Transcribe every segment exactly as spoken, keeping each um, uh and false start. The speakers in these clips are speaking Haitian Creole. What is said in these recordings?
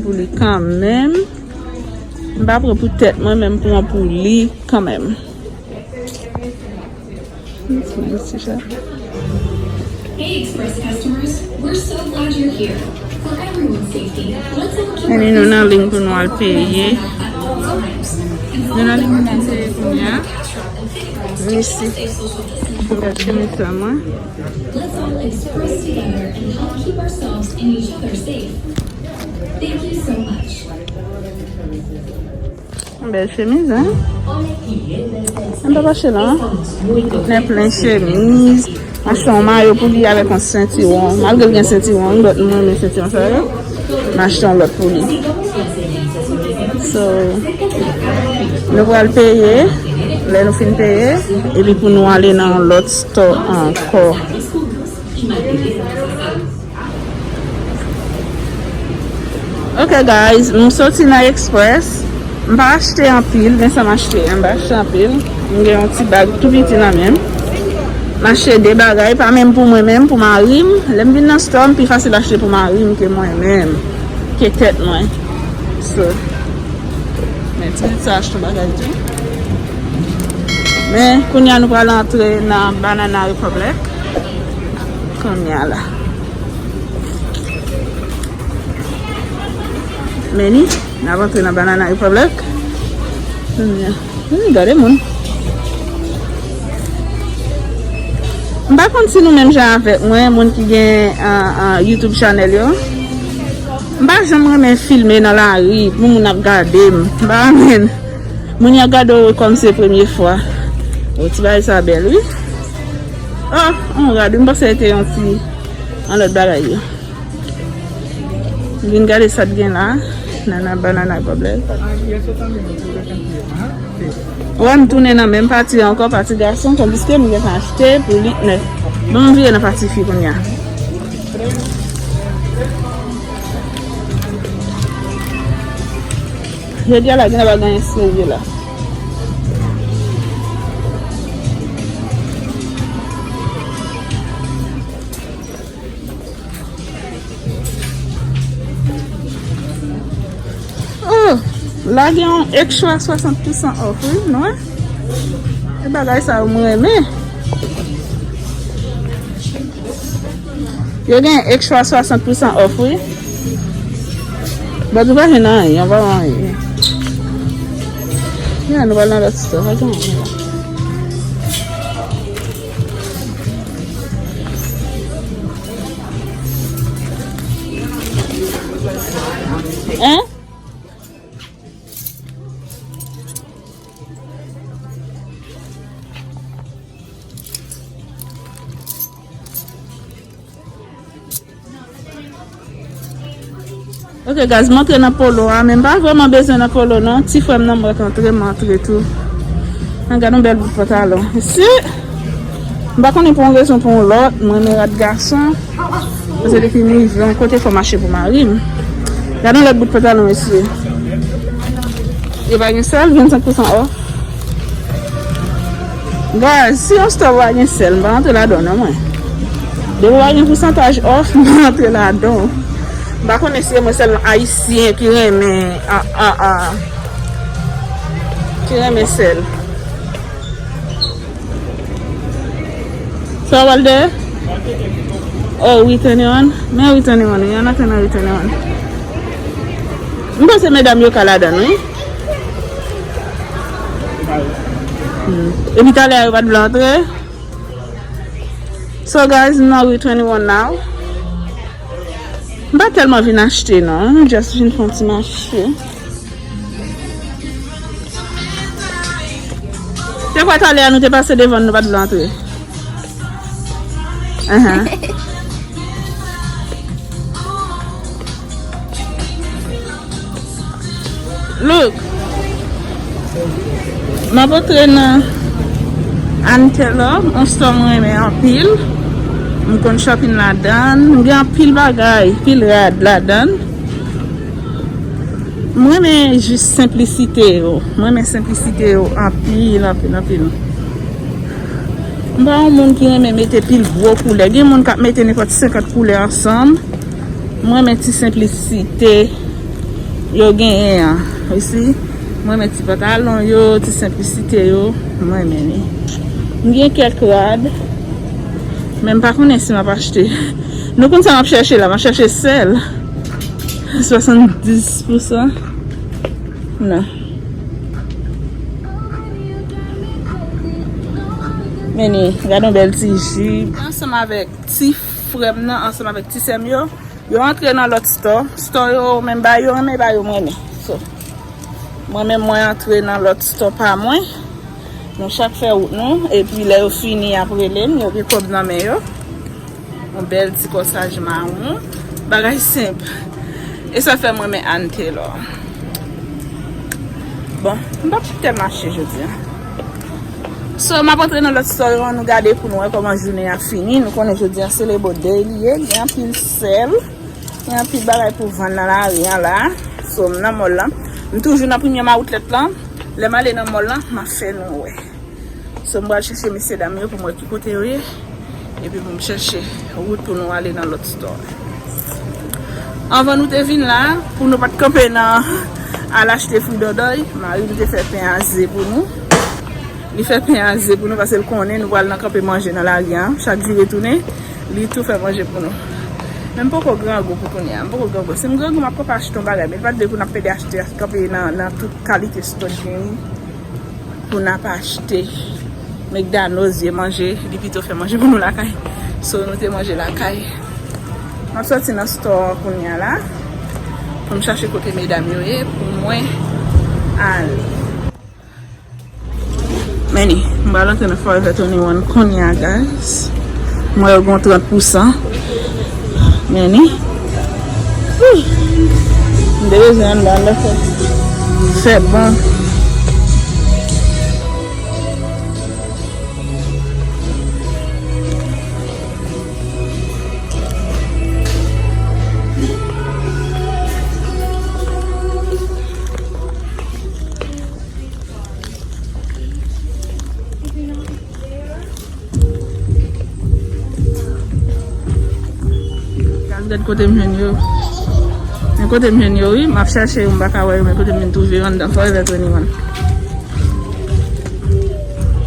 Pou li kanmenm. M pa pran pou tèt mwen, men m pran pou li kanmenm. Hey, Express customers, we're so glad you're here. For everyone's safety, let's all keep our faces masked at all times. Nou nan liy pou n al peye kounye a. Mesi. Gad chemiz sa mwen. Let's all express together and help keep ourselves and each other safe. Thank you so much. Bèl chemiz, hein? M pa mache la. Tout nèg plen chemiz. M achte yon mayo pou li avèk yon sentiwon. Malgre l gen sentiwon, m lòt mwen renmen sentiwon sa yo. M achte yon lòt pou li. So, nou pral peye. Lè nou fin peye, epi pou nou ale nan yon lòt store ankò. Ok guys, m soti nan Express. M pa achte anpil, men sa m achte, m pa achte anpil. M gen yon ti bag tou piti nan men m. M achte de bagay, pa menm pou mwen menm, pou mari m. Lè m vin nan store, m pi fasil achte pou mari m ke mwen menm, ke tèt mwen. So, men ti pitit sa achte yon bagay tou. Men, kounye a nou pral antre nan Banana Republic. Kounye a la. Men ni, n ap antre nan Banana Republic. Kounye a. Hmm, gade moun. M pa konn si nou menm jan avèk mwen, moun ki gen, ah, ah, YouTube channel yo. M pa janm renmen filme nan lari pou moun ap gade m. M pa renmen moun y ap gade w kòm se premye fwa. O, ti bagay sa bèl, wi. Oh, on rad, wi, m panse se te yon ti, yon lòt bagay yo. Vin gade sa t gen la, nan, nan Banana Republic. Wè, m tounen nan menm pati a ankò, pati gason, tandiske m gentan achte pou li nèf. Bon, m vire nan pati fi kounye a. Jodi a la, gen bagay serye la. Oh, la gen yon extra swasant pousan off, wi, nou wè? E bagay sa yo mwen renmen. Yo gen extra swasant pousan off, wi. But ou pa jwenn anyen, ou pa wè anyen. Yeah, nou pral nan lòt store, pa gen anyen la. Hein? Ok guys, m antre nan Polo a, men m pa vrèman bezwen nan Polo non. Ti frè m nan m wè k antre, m antre tou. An, gad yon bèl bout pantalon. Si m pa konnen pou yon rezon pou yon lòt, m renmen rad gason. Paske depi m rive yon kote, fò m achte pou mari m. Gad yon lòt bout pantalon, mesye. Yo pa gen sèl, vennsenk pousan off. Guys, si yon store pa gen sèl, m pa rantre ladan non mwen. Depi w pa gen pousantaj off, m pa rantre ladan. M pa konnen si se mwen sèlman ayisyen ki renmen, a, a, a, ki renmen sèl. Sa w al dèyè? Oh, return on. Men return on, wi, ann antre nan return on. M panse medam yo ka ladan, wi. Hmm. Epi talè a yo pa t vle antre. So guys, m nan Route twenty-one now. M pa tèlman vin achte non, m just vin fè yon ti mache. Se kwa talè a nou te pase devan, nou pa t vle antre. Ahan. Look. M ap antre nan Antelor, yon store mwen renmen anpil. M konn shopping ladan. M gen anpil bagay, pil rad ladan. M renmen jis senplisite yo. M renmen senplisite yo anpil, anpil, anpil. M pa yon moun ki renmen mete pil gwo koulè. Gen moun k ap mete nenpòt senkant koulè ansanm. M renmen ti senplisite. Yo genyen an. Isi, mwen renmen ti pantalon yo, ti senplisite yo, mwen renmen li. M gen kèk rad, men m pa konnen si m ap achte. Nou konn sa m ap chèche la, m ap chèche sèl. Swasanndis pousan. Non. Men ni, gade yon bèl ti jip. Ansanm avèk ti frè m nan, ansanm avèk ti sè m yo, yo antre nan lòt store. Store yo, menm bagay yo renmen, bagay yo m renmen. So, mwen menm, mwen antre nan lòt store pa mwen. Nou chak fè wout nou, epi lè yo fini, y ap rele m, yo gen kòb nan men yo. Yon bèl ti kòsaj mawon. Bagay senp. E sa fè m renmen Ann Taylor. Bon, m p ap tèlman achte jodi a. So, m ap antre nan lòt store yo, nou gade pou nou wè kòman jounen an fini. Nou konnen jodi a se Labor Day li ye, gen anpil sèl, gen anpil bagay pou vann nan lari an la. So, m nan mall lan. M toujou nan Premium Outlet lan. Lè m ale nan mall lan, m ap fè nou wè. So, m pral chèche mesye dam yo pou m wè ki kote yo ye. Epi pou m chèche wout pou nou ale nan lòt store. Anvan nou te vin la, pou nou pa t kanpe nan al achte fridòdòy, mari m te fè pen a ze pou nou. Li fè pen a ze pou nou paske l konnen nou pral nan kanpe manje nan lari a. Chak jou retounen, li tou fè manje pou nou. Men m poko grangou pou kounye a. M poko grangou. Si m grangou, m ap kanpe achte yon bagay. Men l pa t vle pou n ap pede achte, kanpe nan, nan tout kalite store k genyen pou n ap achte. McDonald's ye manje, li pito fè manje pou nou lakay. So, nou te manje lakay. M ap sòti nan store kounye a la. Pou m chache kote medam yo ye, pou mwen ale. Men ni, m pral antre nan Forever twenty-one kounye a, guys. M wè yo gen trant pousan. Men ni. Wouy. M te bezwen anndan, anndan fè, fè bon. Guys, gad kote m jwenn yo. Men kote m jwenn yo, wi. M ap chache yo, m pa ka wè yo, men kote m vin twouve yo anndan Forever twenty-one.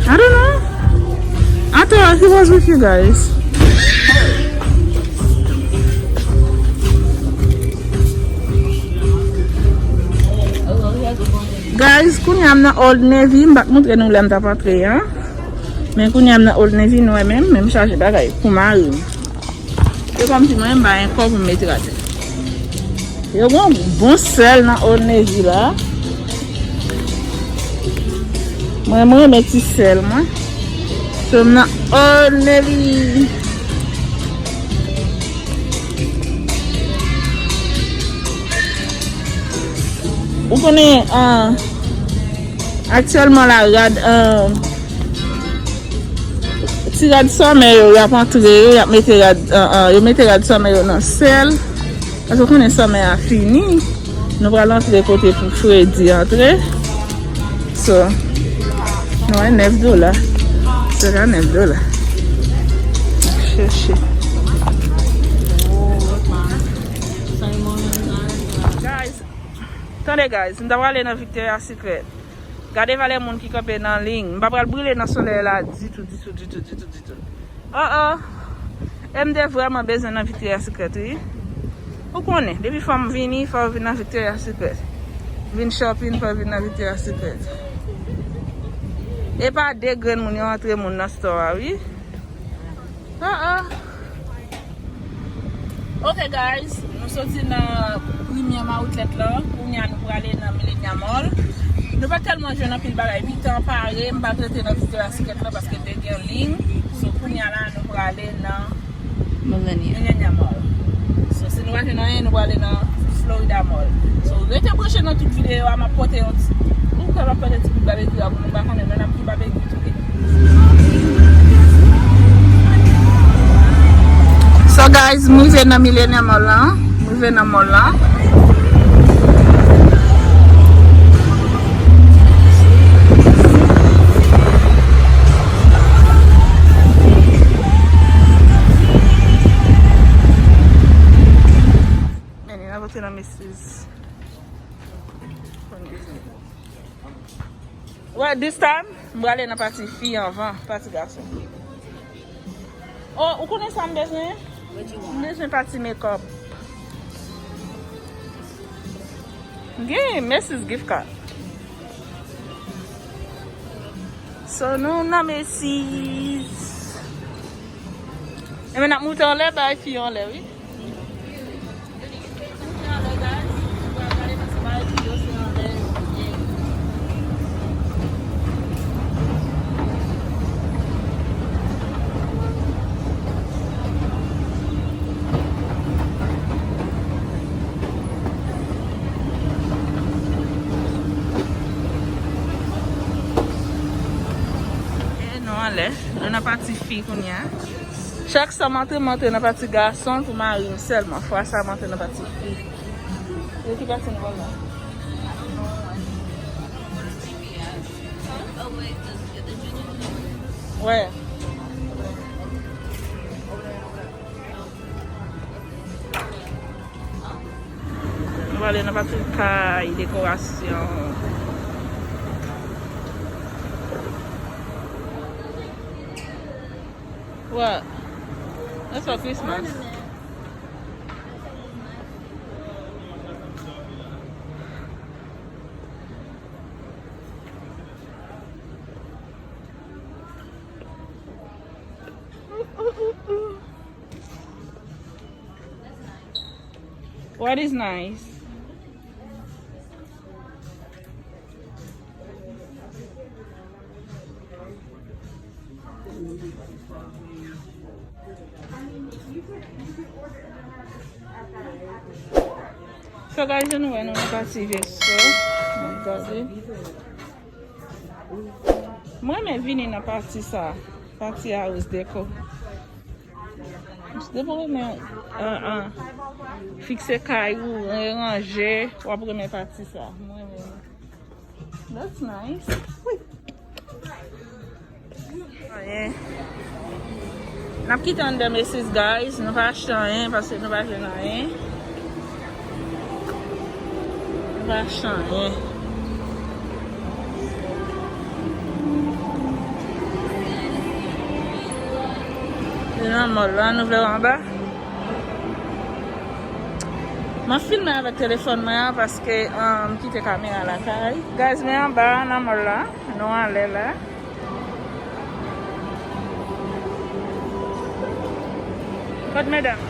I don't know. I thought he was with you guys. Guys, kounye a m nan Old Navy, m pa t montre nou lè m t ap antre an. Men kounye a m nan Old Navy, nou wè menm, men m chache bagay pou mari m. Se kòmsi mwen, m pa gen kòb pou m mete atè. Yo gen bon sèl nan Old Navy la. Mwen, mwen renmen ti sèl, mwen. So, m nan Old Navy. Ou konnen, ah, aktyèlman la, rad, ah, ti rad sòmè yo, y ap antre yo, y ap mete rad, ah, ah, yo mete rad sòmè yo nan sèl. Paske w konnen sòmè a fini. Nou pral antre kote pou fredi antre. So, nou wè nèf dola. Se ka nèf dola. Chèche. Guys, tande guys, m ta prale nan Victoria's Secret. Gade valè moun ki kanpe nan liy. M pa pral brile nan solèy la ditou, ditou, ditou, ditou, ditou. Oh, oh. E m te vrèman bezwen nan Victoria's Secret, wi. Ou konnen, depi fanm vini, fò w vin nan Victoria's Secret. Vin shopping, fò w vin nan Victoria's Secret. E pa de grenn moun yo antre moun nan store a, wi. Oh, oh. Ok, guys, nou soti nan Premium Outlet lan. Kounye a nou prale nan Millenia Mall. Nou pa tèlman jwenn anpil bagay. Pitan pare, m pa t rete nan Victoria's Secret lan paske te gen liy. So, kounye a la, nou prale nan Millenia. Millenia Mall. So, si nou pa jwenn anyen, nou prale nan Florida Mall. So, rete branche nan tout videyo a, m ap pote yon ti, ou kwè m ap pote ti bout babekyou a pou nou, m pa konnen, men n ap gen babekyou toude. So guys, m rive nan Millenia Mall lan. M rive nan mall lan. Men, n ap antre nan Macy's. Well, this time, m prale nan pati fi anvan pati gason. Oh, ou konnen sa m bezwen? M bezwen pati makeup. Gen Macy's gift card. So, nou nan Macy's. Enben, n ap moute anlè, bay fi yo anlè, wi. E nou anlè, nou nan pati fi kounye a. Chak sa m antre, m antre nan pati gason pou mari m sèlman. Fwa sa m antre nan pati fi. E ki pati nou pral la? Wè. Nou prale nan pati kay, dekorasyon. What? That's for Christmas. What is nice? So, guys, annou wè nou nan pati veso. Ann gade. Mwen renmen vini nan pati sa, pati house deco. Depi w renmen, ah, ah, fikse kay ou, ranje, w ap renmen pati sa. Mwen renmen. That's nice. Anyen. N ap kite anndan Macy's, guys. Nou pa achte anyen paske nou pa jwenn anyen. Nou pa achte anyen. Nou nan mall la, nou vle w anba? Mwen filme avèk telefòn mwen an paske, um, m kite kamera lakay. Guys, mwen anba nan mall la. Nou anlè la. Kot medam?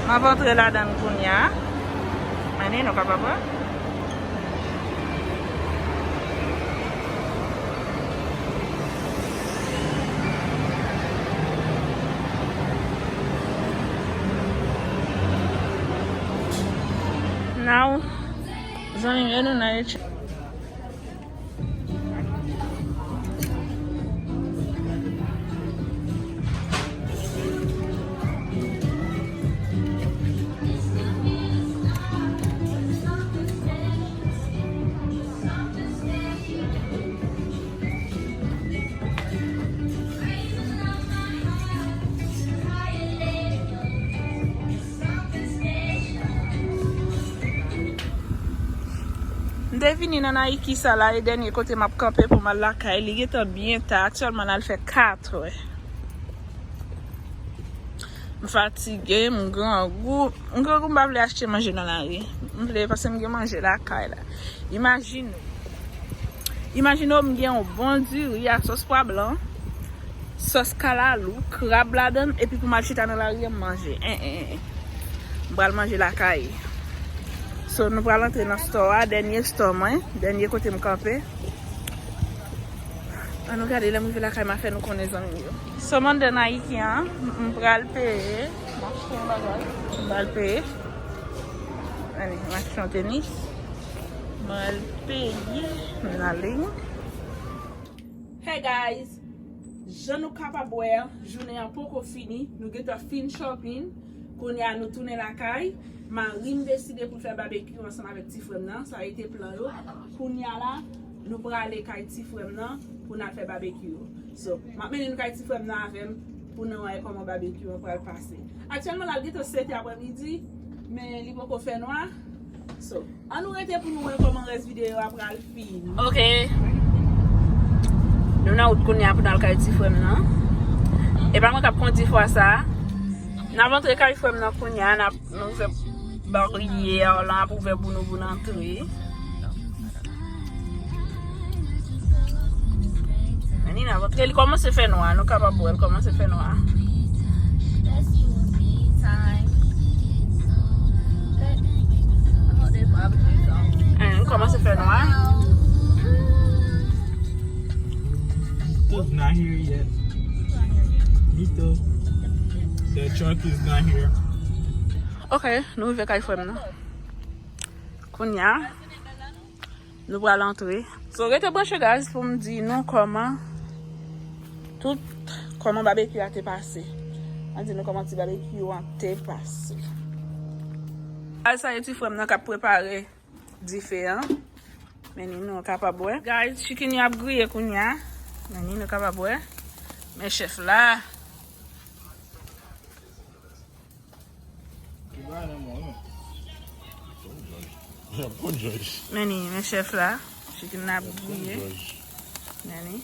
M ap antre ladan l kounye a. Anyen, nou kapab wè. Now, zanmi m yo, nou nan H. M te vini nan Nike sa la, e dènye kote m ap kanpe pou m al lakay. Li gentan byen ta. Aktyèlman, n al fè katrè. M fatige, m grangou. M grangou, m pa vle achte manje nan lari. M vle, paske m gen manje lakay la. Imajine w. Imajine w, m gen yon bon diri a sòs pwa blan, sòs kalalou, krab ladan l, epi pou m al chita nan lari a, m manje. En, en, en, en. M pral manje lakay. So, nou pral antre nan store a, dènye store mwen, dènye kote m kanpe. Ann nou gade, lè m rive lakay, m a fè nou konnen, zanmi m yo. So, m anndan Nike an, m, m pral peye. M achte yon bagay. M pral peye. Ann, m achte yon tenis. M pral peye. M nan liy. Hey guys, jan nou kapab wè, jounen an poko fini, nou gentan fin shopping. Kounye a nou tounen lakay. Mari m deside pou l fè babekyou ansanm avèk ti frè m nan. Sa rete plan yo. Kounye a la, nou prale kay ti frè m nan pou n al fè babekyou. So, m ap mennen nou kay ti frè m nan avè m pou nou wè kòman babekyou an pral pase. Aktyèlman la, l gentan sèt è aprèmidi, men li poko fè nwa. So, ann nou rete pou nou wè kòman rès videyo a pral fin. Ok. Nou nan wout kounye a pou n al kay ti frè m nan. E pa mwen k ap kondi fwa sa a. N ap antre kay frè m nan kounye a, n ap, nou fè baryè a lan ap ouvè pou nou pou n antre. Men ni n ap antre, li kòmanse fè nwa, nou kapab wè l kòmanse fè nwa. Li kòmanse fè nwa. To's not here yet. Mito. The truck is not here. Ok, nou rive kay frè m nan. Kounye a, nou pral antre. So, rete branche, guys, pou m di nou kòman tout, kòman babekyou a te pase. Mwen di nou kòman ti babekyou an te pase. Guys, sa e ti frè m nan k ap prepare dife an. Men ni nou kapab wè. Guys, chicken yo ap griye kounye a. Men ni nou kapab wè. Men chèf la. Men ni, men chèf la. Chicken la ap griye. Men ni.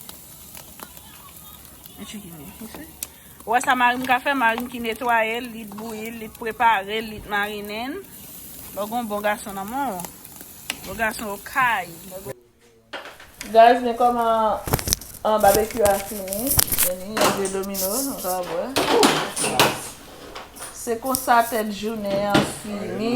Men chicken yo. Ou wè sa mari m ka fè, mari m ki netwaye l, li t bouyi l, li t prepare l, li t marinen l. Bon, gon bon gason nan men w. Bon gason okay. Guys, men kòman an babekyou a fini. Men ni, yon vye domino, nou ka wè. Se konsa tèt jounen an fini. Men ni.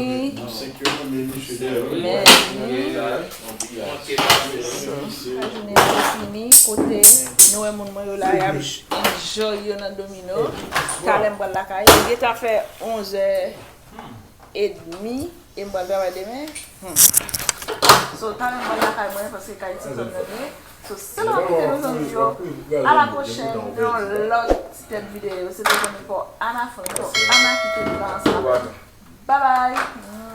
Jounen an fini, kote nou wè moun mwen yo la, y ap enjoy yo nan domino. Talè m pral lakay. Li gentan fè onzè edmi, e m pral travay demen. Hmm. So, talè m pral lakay mwen, paske kay ti fanm nan ye. So, se la m kite nou zanmi yo. A la pwochèn, nan yon lòt ti tèt videyo. Se te zanmi pa w, Ana Franco, Ana ki te la ansanm. Bye bye.